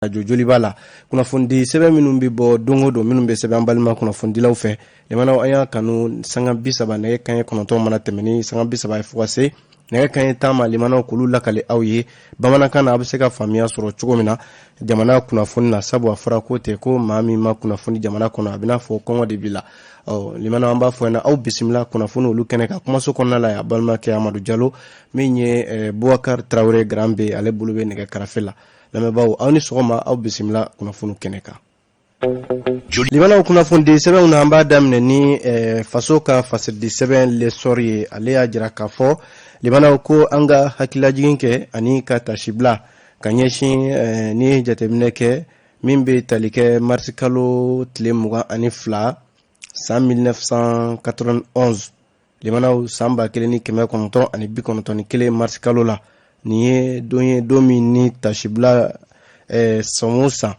Arajo Joliba la, kunnafonidi sɛbɛn minnu bɛ bɔ don o don, minnu bɛ sɛbɛn an balima kunnafonidilaw fɛ, limanaw, an y'a kanu sanga 30, nɛgɛ kanɲɛ 9 mana tɛmɛ ni sanga 30 ye fo ka se nɛgɛ kanɲɛ 10 ma, limanaw, k'olu lakale aw ye bamanankan na, a bɛ se ka faamuya sɔrɔ cogo min na jamana kunnafoni na, sabu a fɔra ko tɛ ko maa min ma kunnafoni jamana kɔnɔ, a bɛna fɔ kɔngɔ de b'i la. Ɔ limanaw, an b'a fɔ ɲɛna, aw bisimila kunnafoni olu kɛnɛ kan. Kumaso kɔnɔna la yan, balimakɛ Amadu Jalo, min ye Bubakari Tarawele Grand B, ale bolo bɛ nɛgɛ karafe la. Lamɛnbaaw, aw ni sɔgɔma, aw bisimila kunnafoni kɛnɛ kan. Limanaw, kunnafonidi sɛbɛnw na, an b'a daminɛ ni faso ka fasiridi sɛbɛn L'Essor ye. Ale y'a jira k'a fɔ, limanaw, ko an ka hakililajigin kɛ ani ka tasibila ka ɲɛsin ni ye jateminɛ kɛ min bɛ tali kɛ marisikalo tile 22 san 1991, limanaw, san 1991 marisikalo la. Nin ye don ye, don min ni tasibila san o san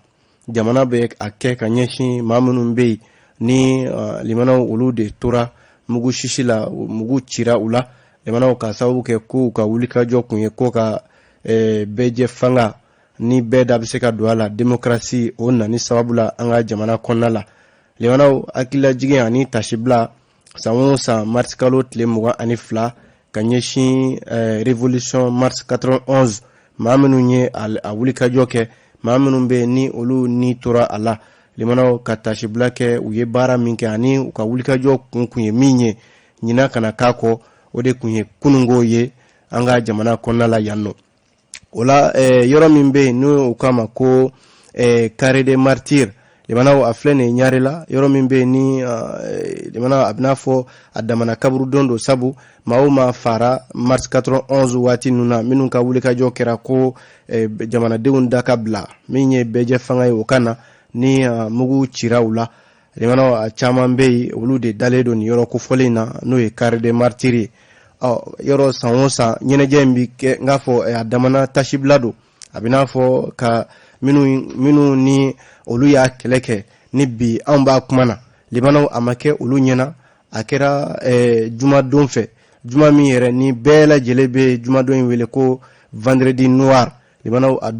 jamana bɛ a kɛ ka ɲɛsin maa minnu bɛ yen ni limanaw, olu de tora mugu sisi la, mugu cira u la, limanaw, ka sababu kɛ ko u ka wulikajɔ kun ye ko ka bɛɛjɛ fanga ni bɛɛ da bɛ se ka don a la, démocratie, o nani sababu la an ka jamana kɔnɔna la. Limanaw, hakililajigin ani tasibila san o san marisikalo tile 22 ka ɲɛsin révolution mars 91, maa minnu ye a wulikajɔ kɛ, maa minnu bɛ ni olu ni tora a la, limanaw, ka tasibila kɛ u ye baara min kɛ ani u ka wulikajɔ kun ye min ye, ɲinan kana k'a kɔ, o de kun ye kununko ye an ka jamana kɔnɔna la yan nɔ. O la yɔrɔ min bɛ yen n'o k'a ma ko Carré des Martyrs, limanaw, a filɛ nin ye Ɲarela, yɔrɔ min bɛ yen ni limanaw, a bɛna fɔ a damana kaburudon don, sabu maa o maa fara mars 91 waati ninnu na, minnu ka wulikajɔ kɛra ko jamanadenw da ka bila min ye bɛɛjɛ fanga ye, o ka na ni mugu cira u la, limanaw, a caman bɛ yen, olu de dalen don nin yɔrɔ kofɔlen in na, n'o ye Carré des Martyrs ye. Ɔ yɔrɔ san o san ɲɛnajɛ in bɛ kɛ, n k'a fɔ a damana tasibila don, a bɛ n'a fɔ ka minnu ni olu y'a kɛlɛ kɛ ni bi anw b'a kuma na, limanaw, a ma kɛ olu ɲɛna. A kɛra jumadon fɛ, juma min yɛrɛ ni bɛɛ lajɛlen bɛ jumadon in wele ko vendredi noir. Limanaw, a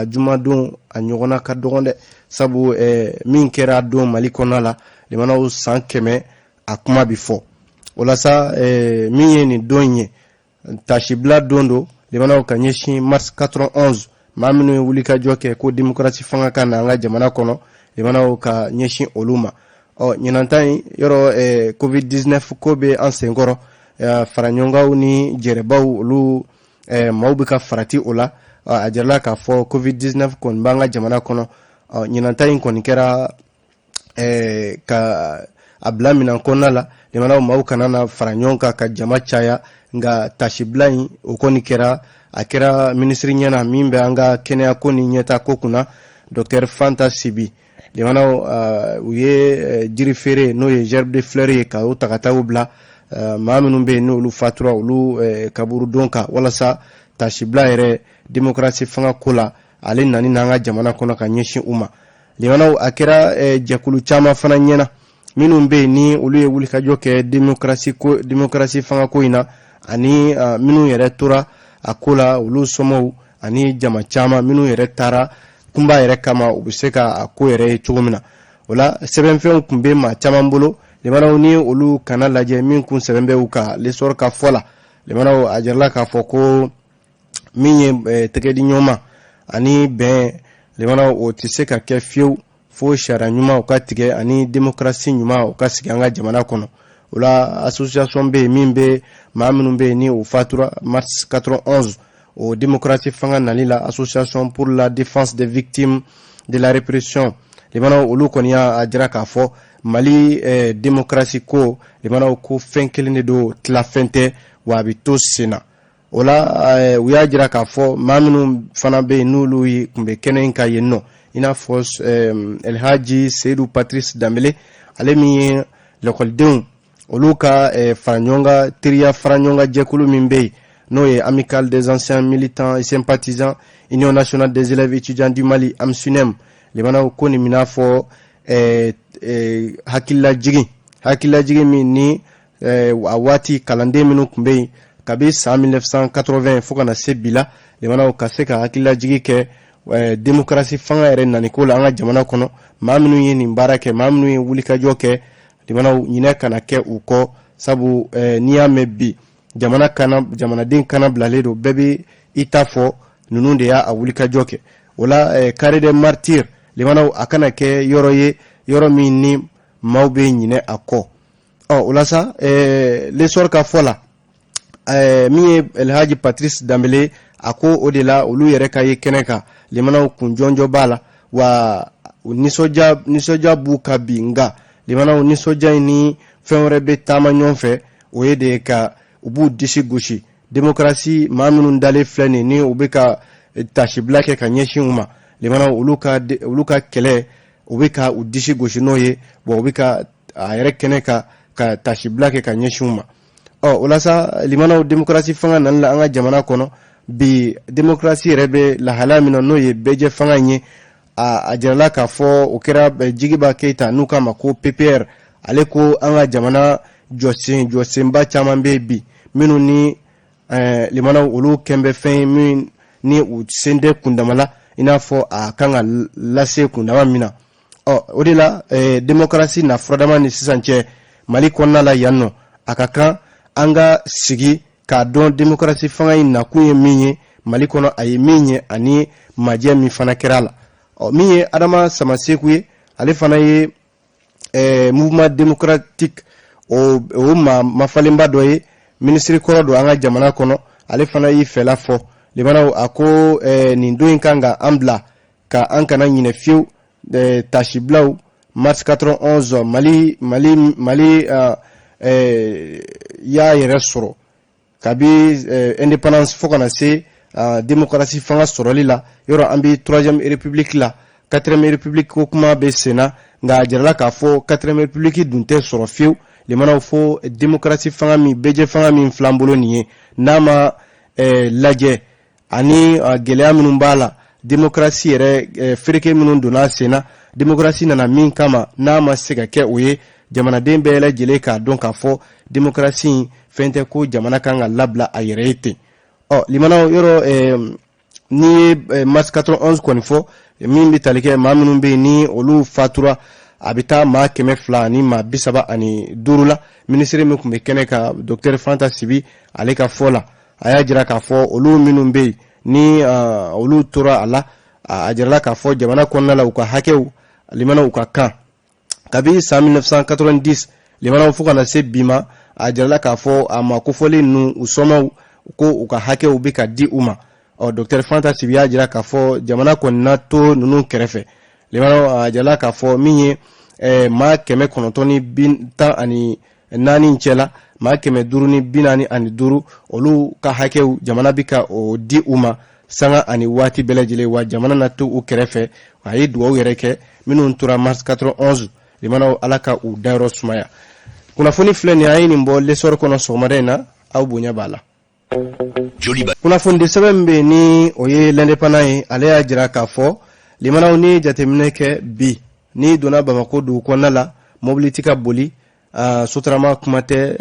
jumadon a ɲɔgɔnna ka dɔgɔn dɛ, sabu min kɛra don Mali kɔnɔna la, limanaw, san 100 a kuma bi fɔ. O la sa, min ye nin don in ye, tasibila don don, limanaw, ka ɲɛsin mars 91, maa minnu ye wulikajɔ kɛ ko démocratie fanga ka na an ka jamana kɔnɔ, limanaw, ka ɲɛsin olu ma. Ɔ ɲinanta in yɔrɔ covid 19 ko bɛ an senkɔrɔ, faraɲɔgɔnkanw ni jɛrɛbaw, olu maaw bɛ ka farati o la. A jirala k'a fɔ covid 19 kɔni b'an ka jamana kɔnɔ. Ɔ ɲinanta in kɔni kɛra ka a bila minɛn kɔnɔna la, limanaw, maaw kana na fara ɲɔgɔn kan ka jama caya. Nka tasibila in, o kɔni kɛra, a kɛra minisiri ɲɛna min bɛ an ka kɛnɛyako ni ɲɛta ko kunna, docteur Fanta Sibi. Limanaw, u ye jiri feere, n'o ye gerbe de fleurs ye, ka o ta ka taa o bila maa minnu bɛ yen n'olu fatura, olu kaburudon kan, walasa tasibila yɛrɛ démocratie fanga ko la, ale nani n'an ka jamana kɔnɔ ka ɲɛsin u ma. Limanaw, a kɛra jɛkulu caman fana ɲɛna minnu bɛ yen ni olu ye wulikajɔ kɛ démocratie ko, démocratie fanga ko in na, ani minnu yɛrɛ tora a ko la, olu somɔgɔw ani jama caman minnu yɛrɛ taara kunba yɛrɛ kama, u bɛ se ka a ko yɛrɛ ye cogo min na. O la sɛbɛnfɛnw tun bɛ maa caman bolo, limanaw, ni olu kana lajɛ min kun sɛbɛn bɛ u kan. L'Essor ka fɔ la, limanaw, a jirala k'a fɔ ko min ye tɛgɛdi ɲɔgɔn ani bɛn, limanaw, o tɛ se ka kɛ fiyewu fo sariya ɲuman ka tigɛ ani démocratie ɲuman o ka sigi an ka jamana kɔnɔ. O la association bɛ yen min bɛ maa minnu bɛ yen ni o fatura mars 91, o démocratie fanga nali la, Association pour la défense des victimes de la répression, limanaw, olu kɔni y'a jira k'a fɔ Mali démocratie ko, limanaw, ko fɛn kelen de don, tilafɛn tɛ, wa a bɛ to sen na. O la u y'a jira k'a fɔ maa minnu fana bɛ yen n'olu tun bɛ kɛnɛ in kan yen nɔ, i n'a fɔ Elhaji Seyidu Patrice Danbele, ale min ye lakɔlidenw olu ka faraɲɔgɔnkan, teriya faraɲɔgɔnkan jɛkulu min bɛ yen, n'o ye Amicale des anciens militants et sympathisants Union nationale des élèves étudiants du Mali, AMSUNEM. Limanaw, ko nin bɛna fɔ hakililajigin min ni a waati kalanden minnu tun bɛ yen kabi san 1980 fo ka na se bi la, limanaw, ka se ka hakililajigi kɛ. Démocratie fanga yɛrɛ naniko la an ka jamana kɔnɔ, maa minnu ye nin baara kɛ, maa minnu ye wulikajɔ kɛ, limanaw, ɲinɛ kana kɛ u kɔ, sabu n'i y'a mɛn bi jamana kana, jamanaden kana bilalen don, bɛɛ bɛ i ta fɔ, ninnu de y'a wulikajɔ kɛ. O la, Carré des Martyrs, limanaw, a kana kɛ yɔrɔ ye, yɔrɔ min ni maaw bɛ ɲinɛ a kɔ. Ɔ, o la sa, L'Essor ka fɔ la, min ye Elhaji Patrice Danbele, a ko o de la olu yɛrɛ ka ye kɛnɛ kan, limanaw, kun jɔnjɔ b'a la wa nisɔndiya, nisɔndiya b'u ka bi. Nka limanaw, nisɔndiya in ni fɛn wɛrɛ bɛ taama ɲɔgɔn fɛ, o ye de ye ka u b'u disi gosi démocratie maa minnu dalen filɛ nin ni u bɛ ka tasibila kɛ ka ɲɛsin u ma. Limanaw, olu ka kɛlɛ, u bɛ ka u disi gosi n'o ye. Bon, u bɛ ka a yɛrɛ kɛnɛ kan ka tasibila kɛ ka ɲɛsin u ma. Ɔ, o la sa, limanaw, démocratie fanga nali la an ka jamana kɔnɔ bi, démocratie yɛrɛ bɛ lahalaya min na, n'o ye bɛɛjɛ fanga in ye, a jirala k'a fɔ o kɛra Jigiba Keyita, n'u k'a ma ko PPR. Ale ko an ka jamana jɔsen jɔsenba caman bɛ bi minnu ni limanaw, olu kɛn bɛ fɛn ye min ni u sen tɛ kundama la i n'a fɔ a kan ka lase kundama min na. Ɔ, o de la, démocratie na furadama ni sisan cɛ Mali kɔnɔna la yan nɔ, a ka kan an ka sigi k'a dɔn démocratie fanga in nakun ye min ye Mali kɔnɔ, a ye min ye ani majɛ min fana kɛra a la. Ɔ, min ye Adama Samaseku ye, ale fana ye Mouvement démocratique o maa mafalenba dɔ ye, minisiri kɔrɔ don an ka jamana kɔnɔ. Ale fana y'i fɛla fɔ, limanaw. A ko nin don in kan ka an bila ka an kana ɲinɛ fiyewu tasibilaw mars 91, Mali y'a yɛrɛ sɔrɔ kabi indépendance fo kana se démocratie fanga sɔrɔli la. Yɔrɔ an bɛ troisième république la, quatrième république ko kuma bɛ sen na, nka a jirala k'a fɔ quatrième république dun tɛ sɔrɔ fiyewu, limanaw, fo démocratie fanga min, bɛɛjɛ fanga min filan bolo nin ye, n'a ma lajɛ ani gɛlɛya minnu b'a la, démocratie yɛrɛ fereke minnu donna sen na, démocratie nana min kama, n'a ma se ka kɛ, o ye jamanaden bɛɛ lajɛlen k'a dɔn k'a fɔ démocratie in fɛn tɛ ko jamana kan ka labila a yɛrɛ ye ten. Ɔ, limanaw, yɔrɔ n'i ye mars 91 kɔni fɔ, min bɛ tali kɛ maa minnu bɛ yen ni olu fatura, a bɛ taa maa 235 la. Minisiri min tun bɛ kɛnɛ kan, docteur Fanta Sibi, ale ka fɔ la, a y'a jira k'a fɔ olu minnu bɛ yen ni olu tora a la, a jirala k'a fɔ jamana kɔnɔna la, u ka hakɛw, limanaw, u ka kan kabi san 1990, limanaw, fo ka na se bi ma, a jirala k'a fɔ a ma kofɔlen ninnu, u sɔmaw ko u ka hakɛw bɛ ka di u ma. Ɔ, docteur Fanta Sibi y'a jira k'a fɔ jamana kɔni na to ninnu kɛrɛfɛ. Limanaw, a jirala k'a fɔ min ye maa 914 cɛla, maa 545, olu ka hakɛw, jamana bɛ ka o di u ma sanga ani waati bɛɛ lajɛlen, wa jamana na to u kɛrɛfɛ. A ye dugawu yɛrɛ kɛ minnu tora mars 91, limanaw, Ala ka u dayɔrɔ sumaya. Kunnafoni filɛ nin, an ye nin bɔ L'Essor kɔnɔ sɔgɔmada in na, aw bonya b'a la. Kunnafonidi sɛbɛn min bɛ yen ni o ye L'Indépendant ye, ale y'a jira k'a fɔ, limanaw, ni ye jateminɛ kɛ bi, n'i donna Bamakɔ dugu kɔnɔna la, mobili tɛ ka boli, sotarama kuma tɛ,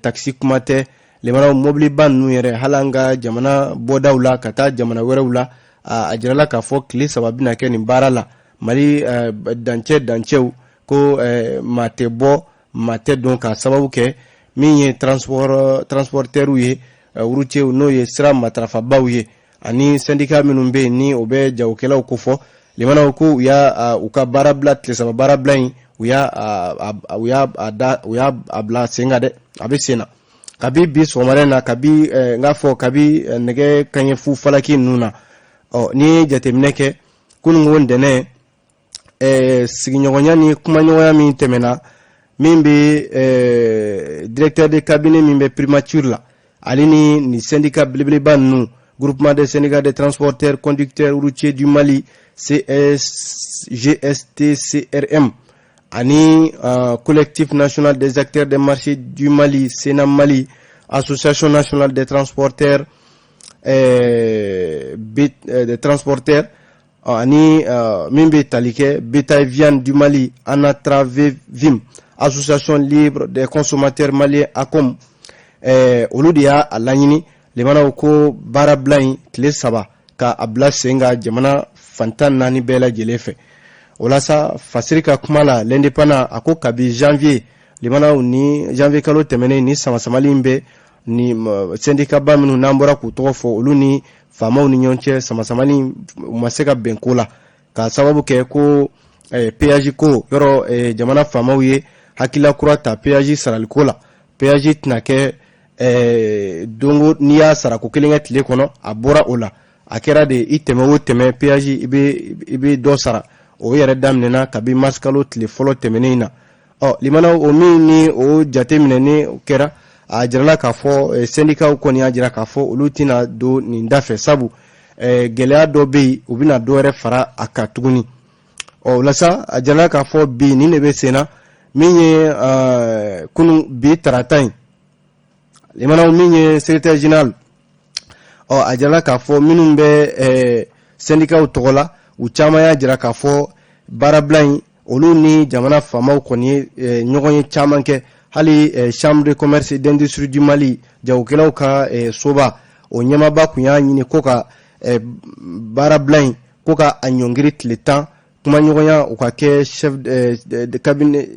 takisi kuma tɛ. Limanaw, mobiliba ninnu yɛrɛ, hali an ka jamana bɔdaw la ka taa jamana wɛrɛw la, a jirala k'a fɔ tile 3 bɛna kɛ nin baara la Mali dancɛ dancɛw ko maa tɛ bɔ, maa tɛ don, k'a sababu kɛ min ye transporteurs ye, routiers, n'o ye sira matarafabaw ye, ani syndicat minnu bɛ yen ni o bɛ jagokɛlaw kofɔ. Limanaw, ko u y'a u ka baara bila, tile 3 baara bila in, u y'a da, u y'a bila sen kan dɛ. A bɛ sen na kabi bi sɔgɔmada in na, kabi n k'a fɔ kabi nɛgɛ kanɲɛ fu falaki ninnu na. Ɔ, n'i ye jateminɛ kɛ kununko ntɛnɛn, sigiɲɔgɔnya ni kumaɲɔgɔnya min tɛmɛna, min bɛ directeur de cabinet min bɛ primature la, ale ni nin syndicat belebeleba ninnu, Groupement des syndicats des transporteurs conducteurs routiers du Mali, CSGSTCRM, ani Collectif national des acteurs des marchés du Mali, CNAM Mali, Association nationale des transporteurs, ani min bɛ tali kɛ bétail viande du Mali, ANATRAVIM, Association libre des consommateurs maliens, ACOM, olu de y'a laɲini, limanaw, ko baarabila in tile 3 ka a bila sen kan jamana. fan 14 bɛɛ lajɛlen fɛ. O la sa, Fasiri ka kuma la L'Indépendant, a ko kabi janvier, limanaw, ni janvier kalo tɛmɛnen, ni samasamali in bɛ ni sɛndikaba minnu n'an bɔra k'u tɔgɔ fɔ, olu ni faamaw ni ɲɔgɔn cɛ, samasamali u ma se ka bɛn ko la, k'a sababu kɛ ko péage ko yɔrɔ, jamana faamaw ye hakilila kura ta péage saraliko la. Péage tɛna kɛ dongo n'i y'a sara ko kelen kɛ tile kɔnɔ, a bɔra o la, a kɛra de i tɛmɛ o tɛmɛ péage, i bɛ dɔ sara. O yɛrɛ daminɛna kabi mars kalo tile fɔlɔ tɛmɛnen in na. Ɔ limanaw, o min ni o jate minɛ ni kɛra, a jirala k'a fɔ syndicats kɔni y'a jira k'a fɔ olu tɛna don nin da fɛ, sabu gɛlɛya dɔ bɛ yen, u bɛna dɔ wɛrɛ fara a kan tuguni. Ɔ o la sa, a jirala k'a fɔ bi nin de bɛ sen na. Min ye kunun bi tarata in, limanaw, min ye secrétaire général, ɔ a jirala k'a fɔ minnu bɛ syndicats tɔgɔ la, u caman y'a jira k'a fɔ baarabila in, olu ni jamana faamaw kɔni ye ɲɔgɔn ye caman kɛ. Hali Chambre de commerce et d'industrie du Mali, jagokɛlaw ka soba, o ɲɛmaaba tun y'a ɲini ko ka baarabila in, ko ka a ɲɔngiri tile 10, kumaɲɔgɔnya u ka kɛ chef de cabinet,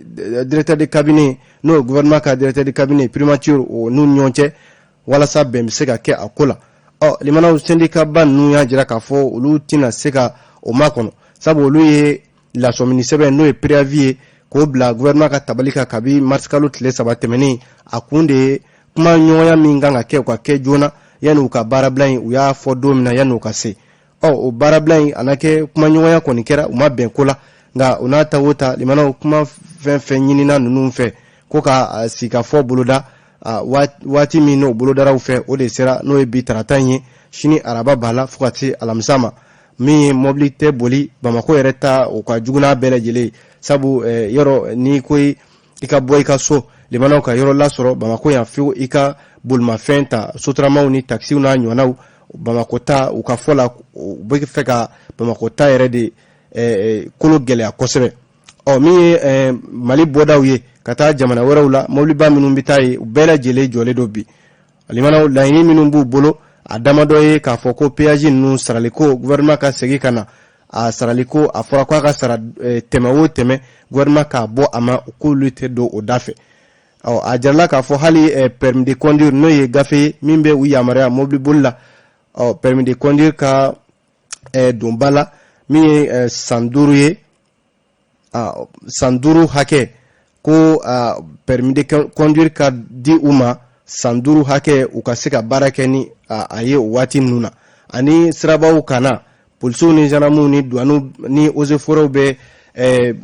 directeur de cabinet, n'o ye gouvernement ka directeur de cabinet, primature, o n'u ni ɲɔgɔn cɛ, walasa bɛn bɛ se ka kɛ a ko la. Ɔ limanaw, syndicat ba ninnu y'a jira k'a fɔ olu tɛna se ka o makɔnɔ, sabu olu ye lasɔmini sɛbɛn, n'o ye préavis ye, k'o bila gouvernement ka tabali kan kabi mars kalo tile 3 tɛmɛnen. A kun de ye kuma ɲɔgɔnya min kan ka kɛ, u ka kɛ joona yanni u ka baarabila in. U y'a fɔ don min na, yanni u ka se, ɔ o baarabila in a na kɛ. Kumaɲɔgɔnya kɔni kɛra, u ma bɛn ko la. Nka o n'a ta o ta, limanaw, kuma fɛn fɛn ɲinina ninnu fɛ ko ka sigikafɔ boloda, waati min n'o bolodaraw fɛ, o de sera, n'o ye bi tarata in ye. Sini araba b'a la, fo ka se alamisa ma. Min ye mɔbili tɛ boli Bamakɔ yɛrɛ ta, o ka jugu n'a bɛɛ lajɛlen, sabu yɔrɔ n'i ko i ka bɔ i ka so, limanaw, ka yɔrɔ lasɔrɔ Bamakɔ yan, fo i ka bolimafɛn ta, sotaramaw ni takisiw n'a ɲɔgɔnnaw. Bamakɔ ta, u ka fɔ la, u bɛ fɛ ka Bamakɔ ta yɛrɛ de kolo gɛlɛya kosɛbɛ. Ɔ min ye Mali bɔdaw ye ka taa jamana wɛrɛw la, mobiliba minnu bɛ taa yen, u bɛɛ lajɛlen jɔlen don bi. Limanaw, laɲini minnu b'u bolo, a damadɔ ye k'a fɔ ko péage ninnu saraliko, gouvernement ka segin ka na a saraliko. A fɔra k'a ka sara tɛmɛ o tɛmɛ, gouvernement k'a bɔ a ma, k'olu tɛ don o da fɛ. Ɔ a jirala k'a fɔ hali permis de conduire, n'o ye gafe ye min bɛ u yamaruya mobili boli la, ɔ permis de conduire ka don ba la, min ye san 5 ye, san 5 hakɛ, ko permis de conduire ka di u ma san 5 hakɛ, u ka se ka baara kɛ ni a ye o waati ninnu na. Ani sirabaw kana, polisiw ni gendarmew ni douaniw ni eaux et forêts bɛ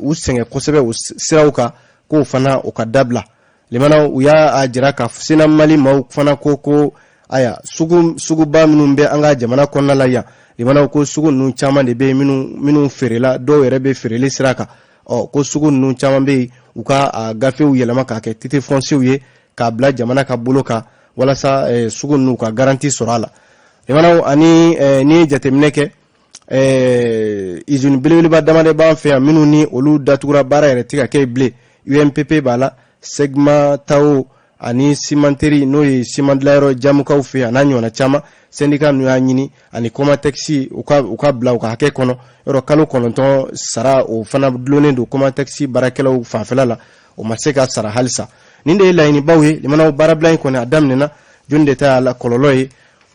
u sɛgɛn kosɛbɛ o siraw kan, k'o fana o ka dabila. Limanaw, u y'a jira ka sena Mali maaw fana ko aya suguba minnu bɛ an ka jamana kɔnɔna la yan, limanaw, ko sugu ninnu caman de bɛ yen minnu feerela, dɔw yɛrɛ bɛ feereli sira kan. Ɔ ko sugu ninnu caman bɛ yen, u ka gafew yɛlɛma k'a kɛ titre foncier ye, k'a bila jamana ka bolo kan, walasa sugu ninnu ka garantie sɔrɔ a la. Limanaw, ani n'i ye jateminɛ kɛ, usine belebeleba damadɔ b'an fɛ yan minnu ni olu datugura, baara yɛrɛ tɛ ka kɛ bilen. UMPP b'a la, Segma Tao ani cimenterie, n'o ye siman dilanyɔrɔ Jamukaw fɛ yan, a n'a ɲɔgɔnna caman. Syndicat ninnu y'a ɲini, ani Comatex, u ka bila u ka hakɛ kɔnɔ. Yɔrɔ kalo 9 sara, o fana dulonnen don Comatex baarakɛlaw fanfɛla la, o ma se ka sara halisa. Nin de ye laɲinibaw ye. Limanaw, baarabila in kɔni a daminɛna, jɔnni de ta y'a la kɔlɔlɔ ye?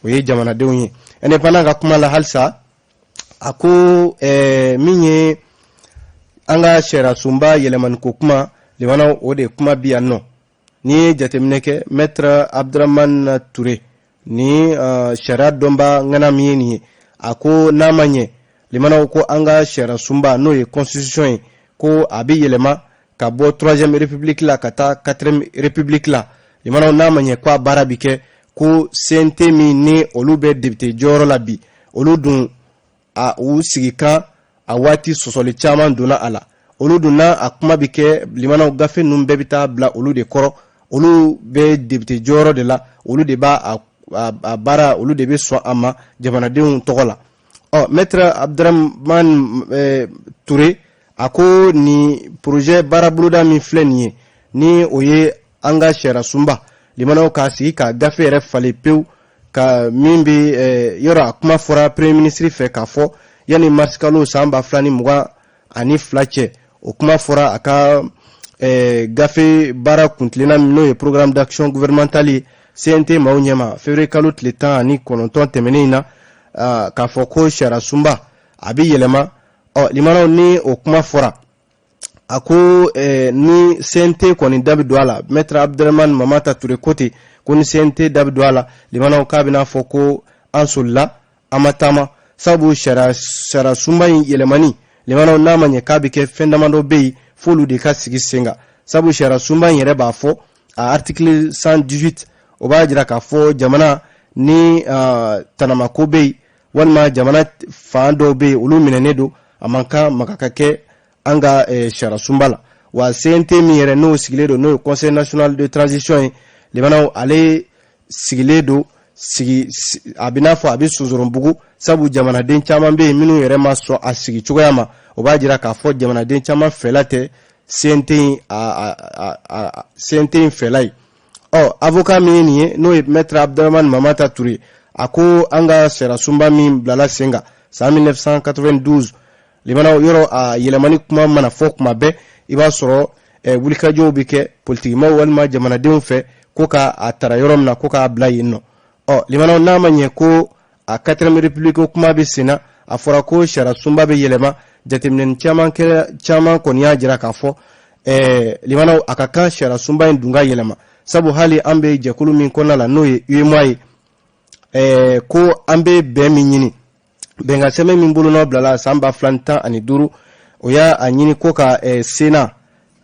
O ye jamanadenw ye. Indépendant ka kuma la halisa, a ko min ye an ka sariyasunba yɛlɛmaniko kuma, limanaw, o de kuma bi yan nɔ. N'i ye jateminɛ kɛ, Maître Abdramane Touré ni sariya dɔnba ŋana min ye nin ye, a ko n'a ma ɲɛ, limanaw, ko an ka sariyasunba, n'o ye constitution ye, ko a bɛ yɛlɛma ka bɔ troisième république la ka taa quatrième république la. Limanaw, n'a ma ɲɛ ko a baara bi kɛ, ko CNT min ni olu bɛ député jɔyɔrɔ la bi, olu dun a u sigikan a waati sɔsɔli caman donna a la. Olu dun n'a a kuma bi kɛ, limanaw, gafe ninnu bɛɛ bɛ taa bila olu de kɔrɔ. Olu bɛ député jɔyɔrɔ de la, olu de b'a a baara, olu de bɛ sɔn a ma jamanadenw tɔgɔ la. Ɔ Maître Abdramane Touré, a ko nin projet baara boloda min filɛ nin ye, ni o ye an ka sariya sunba, limanaw, k'a sigi ka gafe yɛrɛ falen pewu, ka min bɛ yɔrɔ, a kuma fɔra premier ministre fɛ k'a fɔ yanni marisikalo san 2022 cɛ. O kuma fɔra a ka gafe baara kuntilenna n'o ye programme d'action gouvernementale ye CNT maaw ɲɛma février kalo tile 19 tɛmɛnen in na, k'a fɔ ko sariyasunba a bɛ yɛlɛma. Ɔ limanaw, ni o kuma fɔra, a ko ni CNT kɔni da bɛ don a la, maître Abdramane Mamata Touré ko ten ko ni CNT da bɛ don a la, limanaw, k'a bɛna fɔ ko an solila, an ma taama, sabu sariyasunba in yɛlɛmani, limanaw, n'a ma ɲɛ k'a bɛ kɛ, fɛn damadɔ bɛ yen f'olu de ka sigi sen kan, sabu sariyasunba in yɛrɛ b'a fɔ a article 118, o b'a jira k'a fɔ jamana ni tanamako bɛ yen walima jamana fan dɔw bɛ yen, olu minɛnen don, a man kan maga ka kɛ an ka sariyasunba la. Wa CNT min yɛrɛ n'o sigilen don, n'o ye Conseil national de transition ye, limanaw, ale sigilen don sigi, a bɛ n'a fɔ a bɛ sonsoronbugu, sabu jamanaden caman bɛ yen minnu yɛrɛ ma sɔn a sigi cogoya ma. O b'a jira k'a fɔ jamanaden caman fɛla tɛ CNT in a CNT in fɛla ye. Ɔ avocat min ye nin ye, n'o ye maître Abdramane Mamata Touré, a ko an ka sariyasunba min bilala sen kan san 1992, limanaw, yɔrɔ a yɛlɛmani kuma mana fɔ kuma bɛɛ, i b'a sɔrɔ wulikajɔw bɛ kɛ politikimaw walima jamanadenw fɛ ko ka a tara yɔrɔ min na, ko k'a bila yen nɔ. Ɔ limanaw, n'a ma ɲɛ ko a quatrième république kuma bɛ sen na, a fɔra ko sariyasunba bɛ yɛlɛma, jateminɛni caman kɛra, caman kɔni y'a jira k'a fɔ limanaw, a ka kan sariyasunba in dun ka yɛlɛma, sabu hali an bɛ jɛkulu min kɔnɔna la, n'o ye UEMOA ye, ko an bɛ bɛn min ɲini, bɛnkan sɛbɛn min bolonɔ bilala san 2015, o y'a a ɲini ko ka Sénat,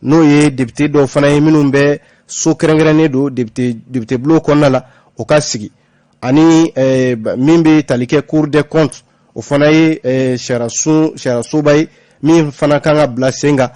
n'o ye député dɔw fana ye minnu bɛ so kɛrɛnkɛrɛnnen don député bulon kɔnɔna la, o ka sigi, ani min bɛ tali kɛ Cour des comptes, o fana ye sariyasoba ye min fana kan ka bila sen kan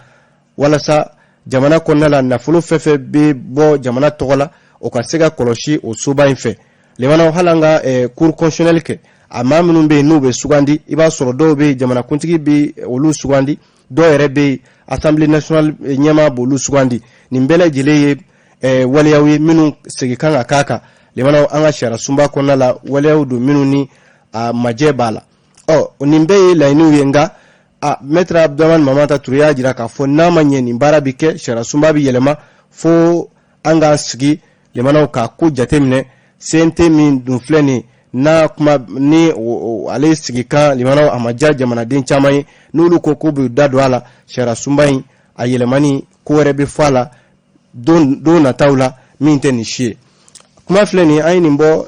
walasa jamana kɔnɔna la, nafolo fɛn fɛn bɛ bɔ jamana tɔgɔ la, o ka se ka kɔlɔsi o soba in fɛ. Limanaw, hali an ka cour constitutionnelle kɛ, a maa minnu bɛ yen n'u bɛ sugandi, i b'a sɔrɔ dɔw bɛ yen, jamanakuntigi bɛ olu sugandi, dɔw yɛrɛ bɛ yen, assemblée nationale ɲɛmaa b'olu sugandi. Nin bɛɛ lajɛlen ye waleyaw ye minnu segin kan ka k'a kan. Limanaw, an ka sariya sunba kɔnɔna la, waleyaw don minnu ni a majɛ b'a la. Ɔ nin bɛɛ ye laɲiniw ye, nka a maître Abdramane Mamata Touré y'a jira k'a fɔ n'a ma ɲɛ nin baara bɛ kɛ, sariya sunba bɛ yɛlɛma, fo an k'an sigi, limanaw, k'a ko jateminɛ. CNT min dun filɛ nin n'a kuma ni ale sigi kan, limanaw, a ma diya jamanaden caman ye, n'olu ko k'u b'u da don a la, sariya sunba in a yɛlɛmani, ko wɛrɛ bɛ fɔ a la don nataw la min tɛ nin si ye. Kuma filɛ nin, an ye nin bɔ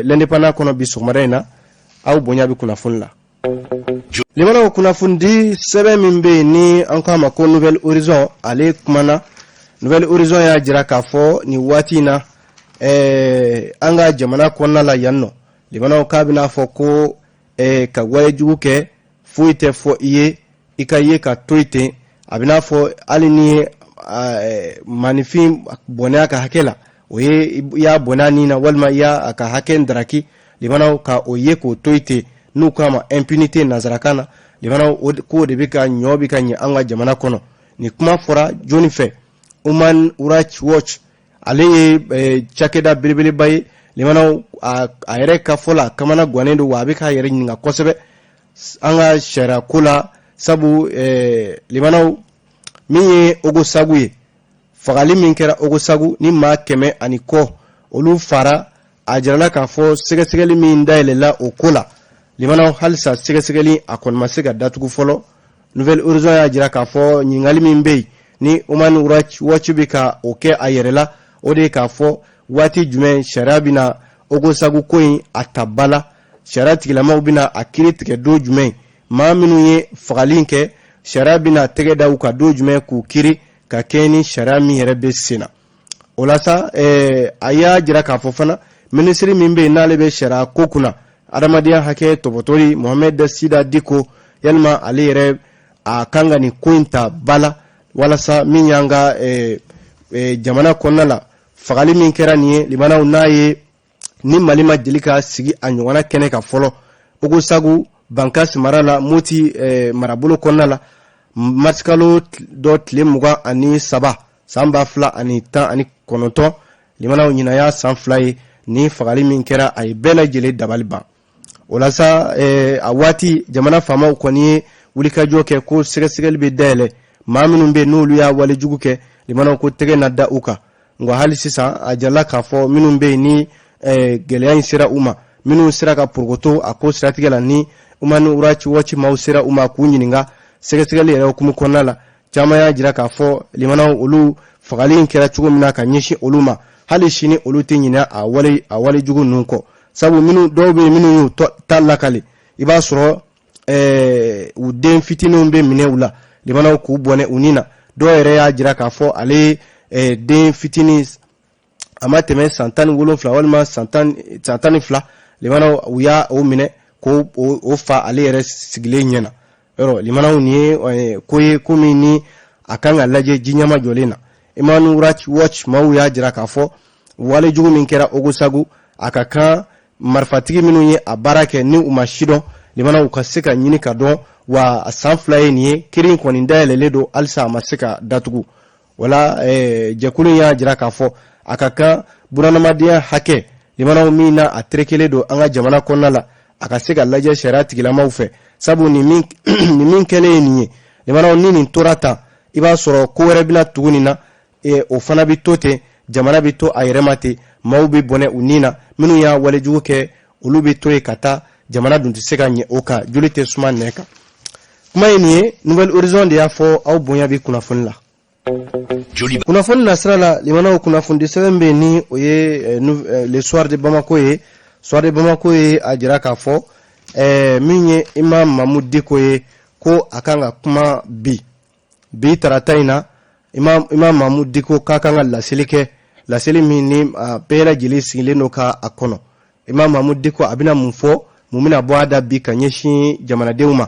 L'Indépendant kɔnɔ bi sɔgɔmada in na. Aw bonya bɛ kunnafoni la. Limanaw, kunnafonidi sɛbɛn min bɛ yen ni an k'a ma ko Nouvel Horizon, ale kumana. Nouvel Horizon y'a jira k'a fɔ nin waati in na, an ka jamana kɔnɔna la yan nɔ, limanaw, k'a bɛna fɔ ko ka walejugu kɛ, foyi tɛ fɔ i ye, i ka ye ka to yen ten. A bɛna fɔ hali ni maaninfin bɔnɛ a ka hakɛ la, o ye i y'a bɔnɛ a nin na walima i y'a ka hakɛ daraki, limanaw, ka o ye k'o to yen ten, n'u k'a ma impunité nanzarakan na, limanaw, k'o de bɛ ka ɲɔ bɛ ka ɲɛ an ka jamana kɔnɔ. Nin kuma fɔra jɔnni fɛ? Human Rights Watch, ale ye cakɛda belebeleba ye. Limanaw, a yɛrɛ ka fɔ la, a kamana gannen don, wa a bɛ k'a yɛrɛ ɲininka kosɛbɛ an ka sariya ko la, sabu limanaw, min ye Ogosagu ye, fagali min kɛra Ogosagu ni maa 100 ani kɔ olu fara, a jirala k'a fɔ sɛgɛsɛgɛli min dayɛlɛla o ko la, limanaw, halisa sɛgɛsɛgɛli a kɔni ma se ka datugu fɔlɔ. Nouvel Horizon y'a jira k'a fɔ ɲininkali min bɛ yen ni Human Rights Watch bɛ ka o kɛ a yɛrɛ la, o de ye k'a fɔ waati jumɛn sariya bɛna Ogosagu ko in a ta ba la, sariya tigilamaw bɛna a kiiri tigɛ don jumɛn, maa minnu ye fagali in kɛ, sariya bɛna tɛgɛ da u kan don jumɛn k'u kiiri ka kɛɲɛ ni sariya min yɛrɛ bɛ sen na. O la sa, a y'a jira k'a fɔ fana minisiri min bɛ yen n'ale bɛ sariya ko kunna, adamadenya hakɛ tɔpɔtɔli, Mohamed Sida Diko, yalima ale yɛrɛ a kan ka nin ko in ta ba la walasa min y'an ka jamana kɔnɔna la fagali min kɛra nin ye, limanaw, n'a ye ni Mali ma deli ka sigi a ɲɔgɔnna kɛnɛ kan fɔlɔ, Ogosagu, Bankasi mara la, Moti marabolo kɔnɔna la, marisikalo dɔ tile 23 san 2019, limanaw, ɲinan y'a san 2 ye ni fagali min kɛra, a ye bɛɛ lajɛlen dabali ban. O la sa, a waati jamana faamaw kɔni ye wulikajɔ kɛ ko sɛgɛsɛgɛli bɛ dayɛlɛ, maa minnu bɛ n'olu y'a walejugu kɛ, limanaw, ko tɛgɛ na da u kan. Nka hali sisan a jirala k'a fɔ minnu bɛ yen ni gɛlɛya in sera u ma, minnu sera ka porokoto a ko siratigɛ la, ni Human Rights Watch maaw sera u ma k'u ɲininka sɛgɛsɛgɛli yɛrɛ hukumu kɔnɔna la, caman y'a jira k'a fɔ, limanaw, olu fagali in kɛra cogo min na ka ɲɛsin olu ma, hali sini olu tɛ ɲinɛ a wale jugu ninnu kɔ, sabu minnu dɔw bɛ yen minnu y'u ta lakale, i b'a sɔrɔ u den fitininw bɛ minɛ u la, limanaw, k'u bɔnɛ u ni na. Dɔw yɛrɛ y'a jira k'a fɔ ale den fitinin, a ma tɛmɛ san 17 walima san 12, limanaw, u y'a o minɛ k'o o fa ale yɛrɛ sigilen ɲɛna. Yɔrɔ, limanaw, nin ye ko ye, ko min ni a kan ka lajɛ ji ɲɛma jɔlen na. Human Rights Watch maaw y'a jira k'a fɔ walejugu min kɛra Ogosagu, a ka kan marifatigi minnu ye a baara kɛ ni u ma sidɔn, limanaw, u ka se ka ɲini ka dɔn. Wa a san 2 ye nin ye, kiiri in kɔni dayɛlɛlen don, halisa a ma se ka datugu. Wala jɛkulu in y'a jira k'a fɔ a ka kan bunadamadenya hakɛ, limanaw, min na a terekelen don an ka jamana kɔnɔna la, a ka se ka lajɛ sariya tigilamaw fɛ, sabu nin min kɛlen ye nin ye, limanaw, ni nin tora tan, i b'a sɔrɔ ko wɛrɛ bɛna tugu nin na, o fana bɛ to ten, jamana bɛ to a yɛrɛ ma ten, maaw bɛ bɔnɛ u ni na, minnu y'a walejugu kɛ, olu bɛ to yen ka taa, jamana dun tɛ se ka ɲɛ o kan, joli tɛ suma nɛ kan. Kuma ye nin ye, Nouvel Horizon de y'a fɔ. Aw bonya bɛ kunnafoni la. Kunnafoni nasira la, limanaw, kunnafoni sɛbɛn bɛ yen ni o ye Le Soir de Bamako ye. Soir de Bamako ye a jira k'a fɔ min ye Imam Mahmoud Dicko ye, ko a kan ka kuma bi, bi tarata in na. Imam Mahmoud Dicko k'a kan ka laseli kɛ, laseli min ni bɛɛ lajɛlen sigilen don ka a kɔnɔ. Imam Mahmoud Dicko, a bɛna mun fɔ? Mun bɛna bɔ a da bi ka ɲɛsin jamanadenw ma?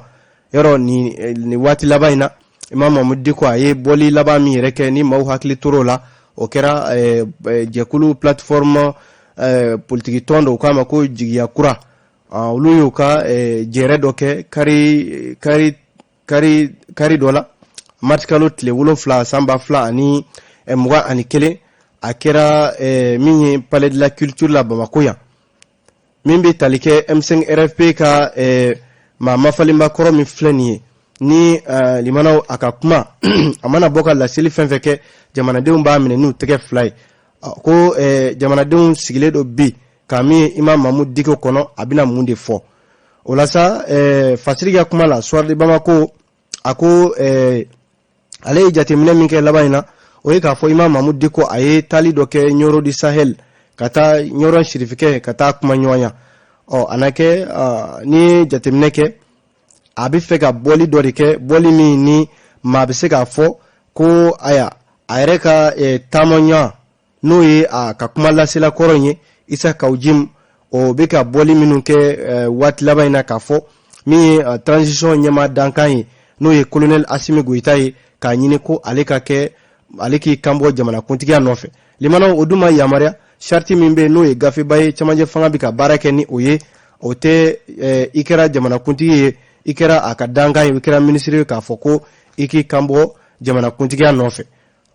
Yɔrɔ, nin waati laban in na, Imam Mahmoud Dicko, a ye bɔli laban min yɛrɛ kɛ ni maaw hakili tor'o la, o kɛra jɛkulu plateforme politiki tɔn dɔ, u k'a ma ko Jigiya Kura, olu y'u ka jɛrɛ dɔ kɛ kari kari kari kari dɔ la, marisikalo tile 7, san 2021. A kɛra min ye Palais de la Culture la Bamako yan, min bɛ tali kɛ M5 RFP ka maa mafalenba kɔrɔ min filɛ nin ye ni, limanaw, a ka kuma a mana bɔ ka laseli fɛn fɛn kɛ, jamanadenw b'a minɛ n'u tɛgɛ fila ye, ko jamanadenw sigilen don bi ka min ye Imam Mahmoud Dicko kɔnɔ, a bɛna mun de fɔ o la sa? Fasiri ka kuma la, Soir de Bamako, a ko ale ye jateminɛ min kɛ laban in na, o ye k'a fɔ Imam Mahmoud Dicko, a ye taali dɔ kɛ Nioro du Sahel, ka taa Ɲɔrɔ sirifikɛ, ka taa kuma ɲɔgɔnya. Ɔ, a na kɛ n'i ye jateminɛ kɛ, a bɛ fɛ ka bɔli dɔ de kɛ, bɔli min ni maa bɛ se k'a fɔ ko aya a yɛrɛ ka taamaɲɔgɔn, n'o ye a ka kuma lasela kɔrɔ in ye, Issa Kaou Djim, o bɛ ka bɔli minnu kɛ waati laban in na, k'a fɔ min ye transition ɲɛmaa dankan ye, n'o ye colonel Assimi Goïta ye, k'a ɲini ko ale ka kɛ, ale k'i kanbɔ jamanakuntigiya nɔfɛ. Limanaw, o dun ma yamaruya. Charte min bɛ yen, n'o ye gafeba ye, cɛmancɛ fanga bɛ ka baara kɛ ni o ye, o tɛ i kɛra jamanakuntigi ye, i kɛra a ka dankan ye, i kɛra minisiri ye, k'a fɔ ko i k'i kanbɔ jamanakuntigiya nɔfɛ.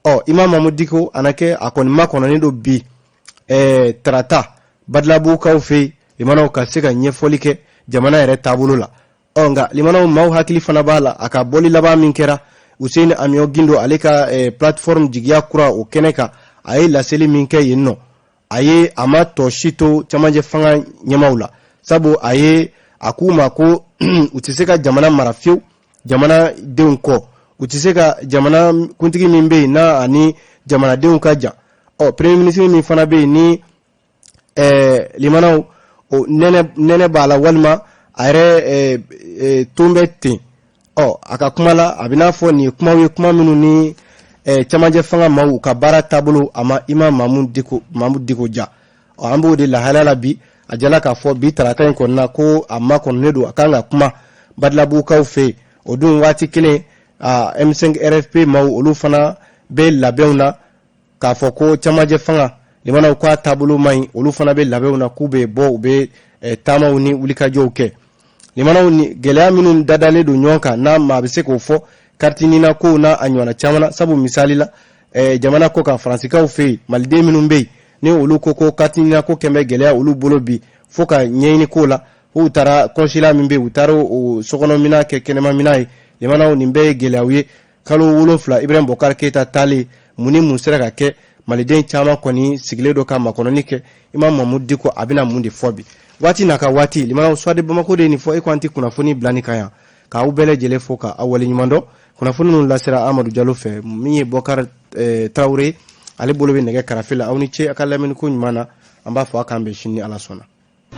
Ɔ, Imam Mahmoud Dicko, a na kɛ a kɔni makɔnɔnen don bi tarata Badalabugukaw fɛ yen, limanaw, ka se ka ɲɛfɔli kɛ jamana yɛrɛ taabolo la. Ɔ, nka limanaw, maaw hakili fana b'a la, a ka bɔli laban min kɛra Housseini Amion Guindo, ale ka plateforme Jigiya Kura, o kɛnɛ kan, a ye laseli min kɛ yen nɔ, a ye a ma tɔ si to cɛmancɛ fanga ɲɛmaw la, sabu a ye a k'u ma ko u tɛ se ka jamana mara fiyewu jamanadenw kɔ, u tɛ se ka jamana kuntigi min bɛ yen n'a ani jamanadenw ka jan. Ɔ, premier ministre min fana bɛ yen ni limanaw, o nɛnɛ b'a la, walima a yɛrɛ ton bɛ ten. Ɔ, a ka kuma la, a bɛ n'a fɔ nin ye kumaw ye, kuma minnu ni cɛmancɛ fanga maaw u ka baara taabolo, a ma Imam Mahmoud Dicko ja. Ɔ, an b'o de lahalaya la bi. A jala k'a fɔ bi tarata in kɔnɔna ko a makɔnɔnen don, a kan ka kuma Badalabugukaw fɛ yen. O dun waati kelen, a M5 RFP maaw, olu fana bɛ labɛnw na k'a fɔ ko cɛmancɛ fanga, limanaw, k'a taabolo man ɲi. Olu fana bɛ labɛnw na k'u bɛ bɔ, u bɛ taamaw ni wulikajɔw kɛ. Limanaw, ni gɛlɛya minnu dadalen don ɲɔgɔn kan, n'a maa bɛ se k'o fɔ carte NINA kow n'a a ɲɔgɔnna caman na, sabu misali la, jamana ko ka Faransikaw fɛ yen, maliden minnu bɛ yen ni olu ko ko carte NINA ko kɛn bɛ gɛlɛya olu bolo bi, fo ka ɲɛɲini ko la. K'u taara consulat min bɛ, u taara o sokɔnɔminɛn kɛ kɛnɛmaminɛn ye. Limanaw, nin bɛɛ ye gɛlɛyaw ye. Kalo 7 Ibrahim Bɔkari Keyita taalen, mun ni mun sera ka kɛ? Maliden caman kɔni sigilen don ka makɔnɔni kɛ. Imam Mamudu Diko, a bɛna mun de fɔ bi? Waati n'a ka waati. Limanaw, Soir de Bamako de ye nin fɔ. E ko an tɛ kunnafoni bila nin kan yan, k'aw bɛɛ lajɛlen fo ka aw waleɲuman dɔn. Kunnafoni ninnu lasera Amadu Jalo fɛ. Min ye Bɔkari Tarawele, ale bolo bɛ nɛgɛ karafe la. Aw ni ce a ka lamɛnni ko ɲuman na. An b'a fɔ a k'an bɛn sini, Ala sɔnna.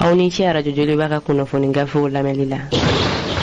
Aw ni ce Arajo Joliba ka kunnafoni gafew lamɛnli la.